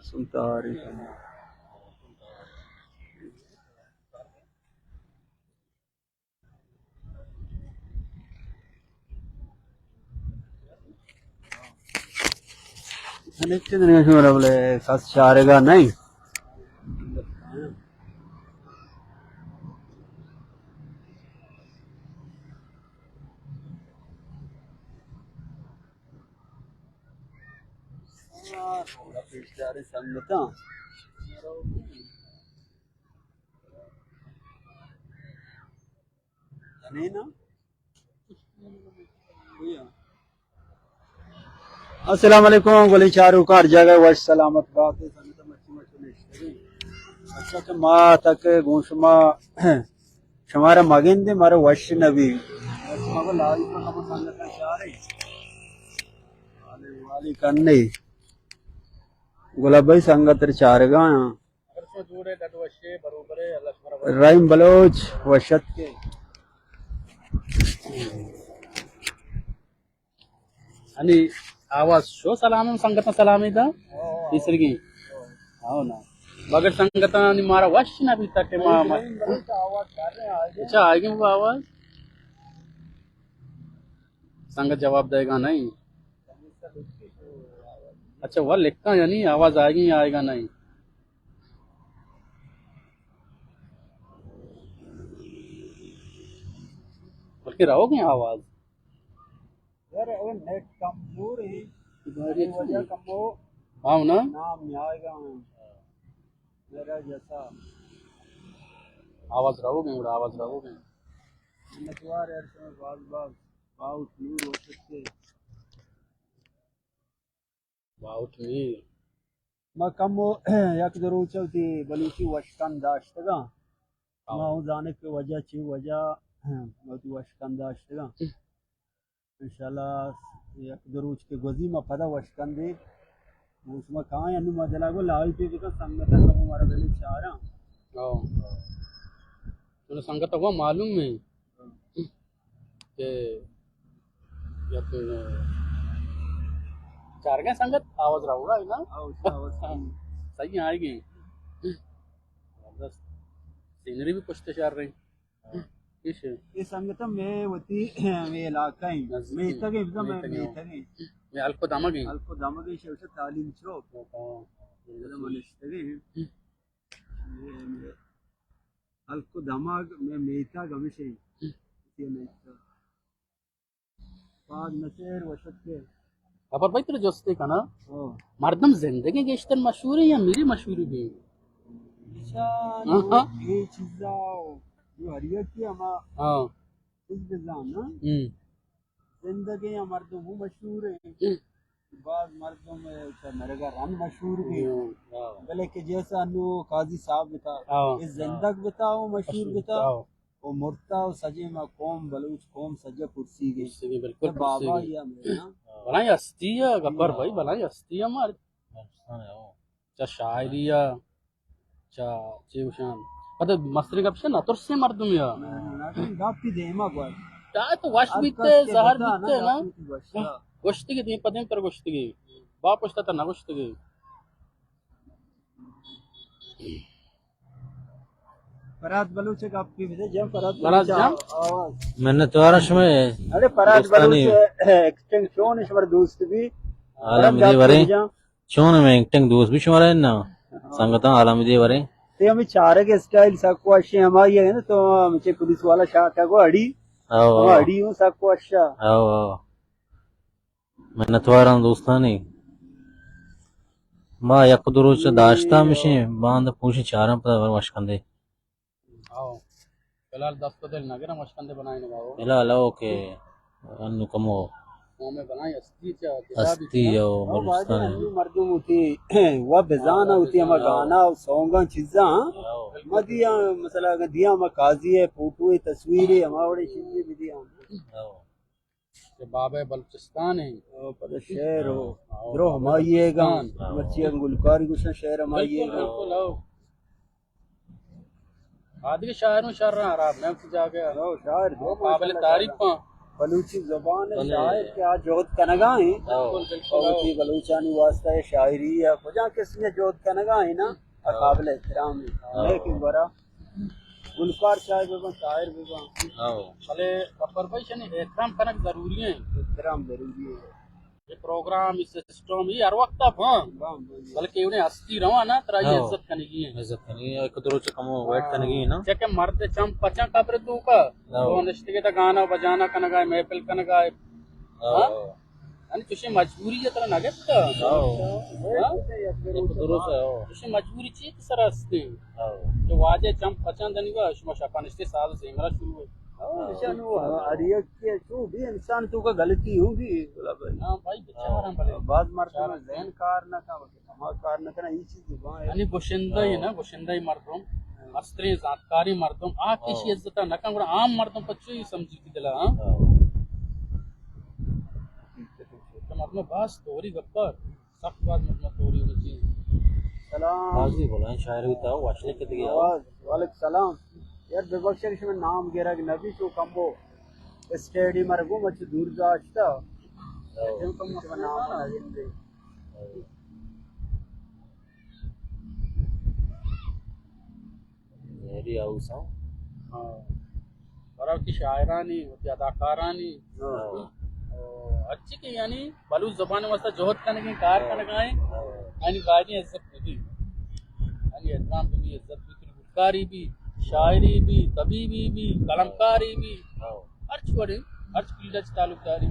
سلطان۔ ہنچ دنگا شمارا بلے کس چارگا نہیں۔ سنگتاں۔ السلام علیکم، گلیں چاروکاں ہر جاگہ وش سلامت بات۔ اچھا کہ ما تک گوں شما شمارا مگندے مارا وش نبی۔ شما کو لائیو پر ہم سنگت چارے۔ والی کنی۔ گلاب بھائی سنگت چارگا۔ رحیم بلوچ وشت کے۔ انی آواز شو سلام سنگت سلامی دا۔ تیسری کی۔ آو نا۔ مگر سنگتانی مارا وش نہ بیتا کہ ما، ما، اچھا، آئے گی وہ آواز؟ سنگت جواب دے گا نہیں۔ اچھا، وہ لکھتا یعنی آواز آئے گی یا آئے گا نہیں؟ بلکہ رہو گے آواز۔ یار، اگر نیٹ کمزور ہے، وجہ کمو ہاں نا؟ نام نہیں آئے گا۔ میرا جیسا۔ آواز رہو گے، گڑا آواز رہو گے۔ منتوار یار، شما باز باز باوٹ نور ہو سکتے۔ باوٹ میر۔ ما کمو یک دو روچ وتی بلوچی وشکند داشتگاں۔ ہاں۔ ما اوں زانے کہ وجہ چی وجہ، ما وتی وشکند داشتگاں۔ انشاءاللہ یک دو روچ کہ گوزی ما پدا وشکندے۔ شما کائیں انو ما دلا گو لائیو پہ بکن سنگتا کمو مارا بلے چاراں۔ ہاں۔ چلو سنگت کو معلوم ہے۔ کہ یک چارگیں سنگت آواز رہوگا ہے نا؟ ہاں، اس کا آواز صحیح۔ صحیح آئے گی۔ زبردست۔ سینری بھی پشت شار رہی۔ ہاں۔ اے سنگت میں وتی، میں علاقہ ہیں۔ نزدیک۔ میتگ ہیں، بزاں میں میتگ ہیں۔ میتگ ہیں۔ میں الکو دمگ ہیں۔ الکو دمگ ہیں، شوشہ تعلیم چوک۔ ہاں۔ منشتگ ہیں۔ ہلک و دمگ میں میتگ ہمیش ہیں۔ یہ میتگ۔ پاک نصیر وشت کے۔ خبر بھائی ترا جستے کنا؟ ہاں۔ مردم زندگی گیشتر مشہور ہے یا میری مشہور بھی؟ اچھا، ہاں، ہاں۔ یہ چیزا جو ہر یک کی ہما ہاں۔ چیز بزان نا۔ ہم۔ زندگیں مردم ہوں مشہور ہیں۔ ہم۔ باز مردم چہ مرگا رند مشہور بھی۔ ہاں۔ بلے کہ جیسا انو قاضی صاحب بتا، ہاں۔ یہ زندگ بتا ہوں مشہور بتا۔ ہاں۔ و مرتا و سجے ما قوم، بلوچ قوم سجے کرسی گے۔ کرسی گے، بالکل تو بابا کرسی گے۔ یا میرا۔ بلائیں ہستی ہے، گپر بھائی، بلائیں ہستی ہے ہمارے۔ چا شاعری ہے۔ چا، چے گوشاں؟ پدا مستریں گپ چے نہ ترسیں مردم یا۔ نہ، نہ، نہ، گپی دیما گوش۔ تا تو وش بیتے، زہر بیتے نا۔ گوشتگی دیم پہ دیم تر گوشتگی۔ با پشتا تا نہ گوشتگی۔ فراد بلوچ گپی بدے جان، فراد فراد بلوچ جان۔ آواز۔ منتوار شما۔ ارے فراد دوستانی بلوچ ایکٹنگ چون شمار دوست بھی۔ عالم فراد دی ورے۔ جان۔ چون میں ایکٹنگ دوست بھی شمارا ہے نا؟ ہاں۔ سنگتاں عالم دے ورے۔ تے ہمیں چارگ اسٹائل سک وش ہے ہماری ہے نا، تو ہمیں چے پولیس والا شاہ کا کو اڑی۔ آو، ہم آو۔ اڑی ہوں سک وش ہے۔ آو، آو۔ منتواراں دوستانی۔ ما یک دو روچ داشتا مشیں، باند پوشی چاراں پدا وش کندے۔ آو۔ فی الحال دست و دل نگرم، اشکندے بنائیں نگاہو۔ فی الحال او کہ انو کمو۔ ہمیں بنائیں ہستی چا، ہستی او او بلوچستان۔ انو مردم ہوتی و بزانا ہوتی ہما گانا و سونگاں چیزاں۔ او۔ ما دیا، مثلا اگر دیا ہما قاضی ہے، فوٹو ہے، تصویر ہے، ہما وڑے چیزیں بھی دیا۔ او۔ کہ بابا بلوچستان ہیں۔ او، پدا شعر ہو۔ ہاں، درو ہمائی ہے گا۔ بلوچستان۔ مرچی ہم گلکاری گوشن شعر ہمائی ہے گا۔ بالکل، بالکل، ہاں۔ آدگہ شاعروں شر خراب نہ کی جاگہ۔ ہاں، شاعر درو قابل ماشاءاللہ تعریف شاعر۔ ہاں۔ بلوچی زبان ءِ بلے۔ شاعر کہ آ جہد کنگا ایں۔ ہو۔ بالکل، بالکل۔ اور وتی بلوچانی واسطہ اے شاعری یا کجا قسم ءِ جہد کنگا ایں نا، آ ہو۔ قابل احترام ایں۔ ہو۔ لیکن گورا گلکار چاہے بہ بنت، شاعر بہ بنت۔ ہو۔ بلے گبر بھائی، شنی احترام کنگ ضروری ایں۔ احترام ضروری ایں۔ اے پروگرام، اے سسٹم، اے ہر وقت ءَ باں۔ باں، باں، جی۔ بلکہ انہیں ہستی رواں نا، ترا یہ ہاں۔ عزت کنگی ایں۔ عزت کنگی ایں، ایک دو روچ کمو ویٹ ہاں۔ کنگی ایں نا۔ چہ کہ مرد چم پچاں قبر ءِ توکا، ہاں۔ تو نشتگے تا گانا بجانا کنگا ئے، محفل کنگا ئے۔ ہاں۔ ہاں؟ یعنی چوشیں مجبوری ایں، ترا نہ گپتا۔ ہاں۔ ہاں؟ ایک دو روچ، ہاں۔ چوشیں مجبوری چی تئی سرا ہستی؟ ہاں۔ کہ واجہ چم پچاں دنیگا، شما شپا نشتے ساز و زیمرا شروع ایں۔ ہاں، ہاں۔ نشان ہوا۔ ہر یک کہ چو بھی انسان توکا غلطی ہوگی، بلا بھائی۔ ہاں بھائی، بیچارہ ہاں، بلے۔ بعض مردم بیچارہ ذہن کار نہ کن، ہما کار نہ کن، اے چیز باں۔ یعنی گشندہ ایں ہاں۔ نا، گشندہ مردم، ہاں۔ مستریں زانتکاریں مردم، آ ہاں۔ کسی عزت نہ کن، گڑا عام مردم پچو اے سمجھی کی دلا، ہاں؟ ہاں۔ تو مردم باز توری گپر۔ سخت باز مردم توری ہوئی چیز۔ سلام۔ قاضی بلائیں شاعر بیتا، وش لکھت گیا۔ نواز، وعلیکم سلام۔ یار ببخش کہ شما نام گرگ نبی، چو کمو اسٹیڈی مرگو مچ دور داشتا۔ او۔ چو کمو شما نام نہ گندے۔ میری ہاؤس ہاں۔ ہاں۔ برا وتی شاعرانی، وتی اداکارانی، ہاں۔ او ہرچی کہ یعنی بلوچ زبان واسطہ جہد کنگیں، کار ہاں۔ کنگائیں، ہاں۔ یعنی باید عزت ببی۔ یعنی احترام ببی، عزت ببی، گلکاری بی، شاعری بی، طبیبی بی، قلمکاری بی، ہاں۔ ہرچ وڑیں، ہرچ فیلڈ اچ تعلق داری۔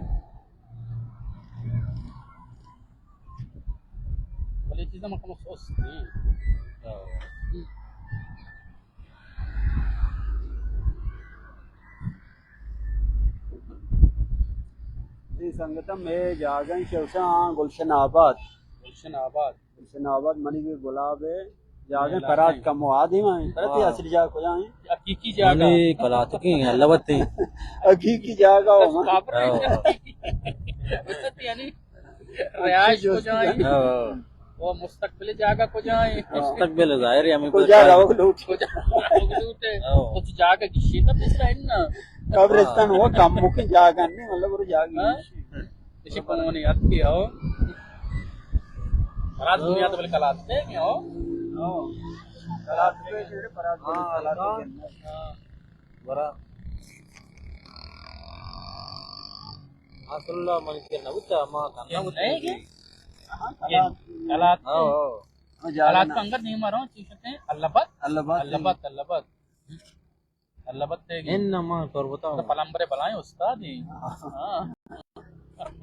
بلے چیزاں من کمو سست ایں۔ اے سنگتاں، مئے جاگہ ایں شوشاں گلشن آباد۔ گلشن آباد۔ گلشن آباد منی کہ گلاب ءِ جاگہ ایں، علاقہ فرات ایں۔ کمو آ دیما ایں۔ فرات ہاں۔ اصلی جاگہ کجا ایں؟ حقیقی جاگہ۔ منی کلاتکیں، اللہ بتے۔ حقیقی جاگہ ہو من۔ ہاں۔ یعنی رہائش کجا ایں؟ ہاں۔ او مستقبل جاگہ کجا ایں؟ مستقبل ظاہر ہے ہمیں کجا پتہ ہے۔ روگ لوٹ۔ کجا روگ لوٹ ہے؟ ہاں۔ کچھ جاگہ گشی تا پیسہ ہے نا۔ قبرستان وہ کم ممکن جاگہ نہیں، مطلب وہ جاگہ ہاں؟ گشی۔ اسی پمونی اتکی ہو۔ برات دنیا تو بلے کلات دے گے ہو۔ ہاں۔ کلات دے گے، برات دے گے، ہاں، کلات دے گے۔ ہاں۔ برا۔ اصل اللہ من کے نہ بوتا، ما کنا بوتا۔ نہیں کہ؟ ہاں، کلات۔ کلات۔ ہاں، ہاں۔ کلات کا انگت نہیں مارا، چیز ہیں، اللہ بات۔ اللہ بات۔ اللہ بات، اللہ بات۔ اللہ بات ہے کہ؟ ان ما تربتا تو ہوں۔ پلمبرے بلائیں استاد ہیں۔ ہاں۔ ہاں۔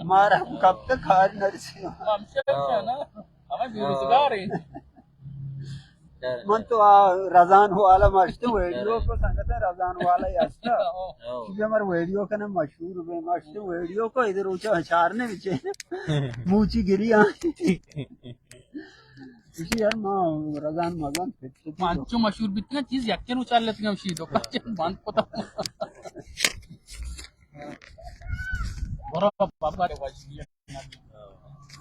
مارا ہم کب تک کار نرسی۔ ہم شر ہاں۔ نا۔ ہمیں بے روزگار ہیں۔ ہاں۔ من تو آ رزان والا مشتو ویڈیو کو سنگت ہے، رزان والا ہی ہستا۔ ہاں۔ چونکہ ہمارا ویڈیو کنے مشہور ہوئے، مشتو ویڈیو کو ادھر اوچا چارنے بچے۔ موچی گری آ۔ اسی یار ما رزان مزان پھر تو ما انچو مشہور بیتگا چیز یکے روچ چار لیتگا شی دو کا بند پتا۔ برو بابا۔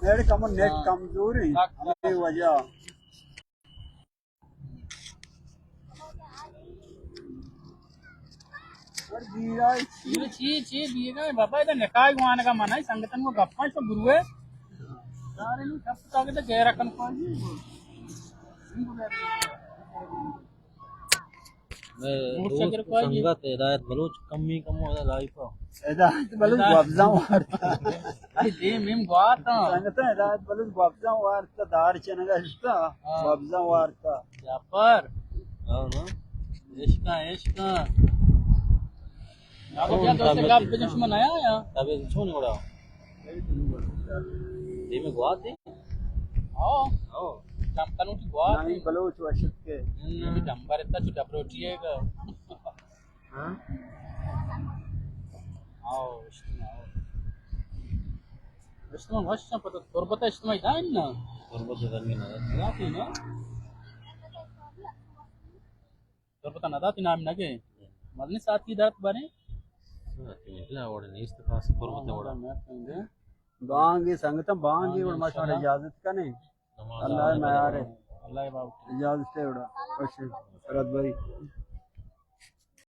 میرے کم نیٹ کمزوری، ہمیں وجہ۔ چی، چی، چی بیگا بابا، ادا نکاح وانگا منا، سنگتن کو گپاں تو گروے۔ سارے نو سب تاکہ تو گہرا کن پاجی۔ مئے دوست سنگت ہدایت بلوچ کمی کمو ادا لائف ءَ۔ ہدایت بلوچ گوابزاں وارتا۔ اے دیم ایم گوات ہاں۔ سنگت ہدایت بلوچ گوابزاں وارتا، دار چنگا اشتا، ہاں۔ گوابزاں وارتا۔ جعفر۔ ہاں نا۔ عشقاں، عشقاں۔ اب کیا دوست گپ بجن شما نیا یا؟ تبے چون گڑا؟ دیم گوات ہے۔ ہاں۔ ہاں۔ چمکنوٹی گوات۔ نامی بلوچ وشت کے۔ نامی ڈمبر اتا چو ڈبروٹی ہے گا۔ ہاں؟ آؤ، اشتما، آؤ۔ اشتما وش پتہ، تربت اشتما دائن نا؟ تربت دائن نا۔ نا، نا۔ تربت نہ داتی نام نہ گے۔ مزنی ساتھی درت بنے۔ ساتھی نکلا اور نیست خاص تربت ہاں، وڑا۔ بانگی سنگتاں، بانگی ہاں، اور ما شمارا انشاءاللہ۔ اجازت کنے۔ نماز اللہ آ میارے۔ اللہ باب۔ اجازت ہے وڑا۔ خوش۔ رد بھائی۔